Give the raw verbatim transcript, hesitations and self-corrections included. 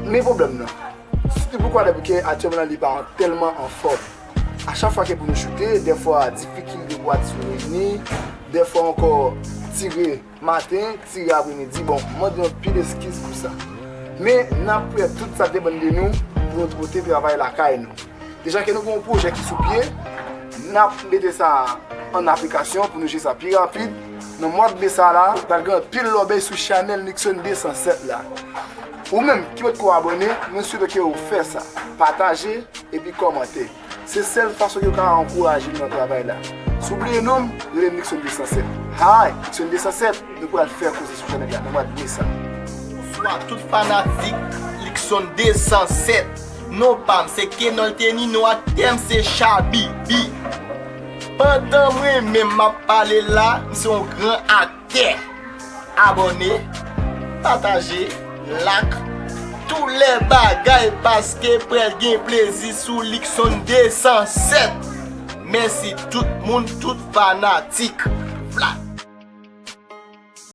Men pwoblèm nan, se poukwa lè ke aktyèlman li pa tèlman anfòm. A chak fwa ke pou nou choute, dèfwa difikilte pou atis yo reyini, dèfwa ankò tire maten, tire apremidi. Bon, m mande anpil eskiz pou sa. Men n ap fè tout sa depann de nou pou nou pote travay lakay nou. Deja ke nou gen yon pwojè ki sou pye, n ap mete sa an aplikasyon pou nou jere sa pi rapid. Nan mwa de me sa la, pral gen anpil lòbèy sou chanèl Nixon de san sèt la. Ou menm ki potko abòne, mwen swete ke ou fè sa. Pataje epi kòmante. Se sèl fason ke w ka ankouraje m nan travay la. Si w bliye non m, rele m Nixon de san sèt. Hi, Nixon de san sèt, nou pral fè koze sou chanèl la nan mwa de me sa. Bonswa tout fanatik Nixon de san sèt. Non pa m se Kenol Teni, non aktè m se Chabibi. Pandan mwen menm m ap pale la, m se yon gran aktè. Abòne, pataje, like, tou lè bagay paske pral gen plezi sou Nixon de san sèt. Mèsi tout moun, tout fanatik. Vla.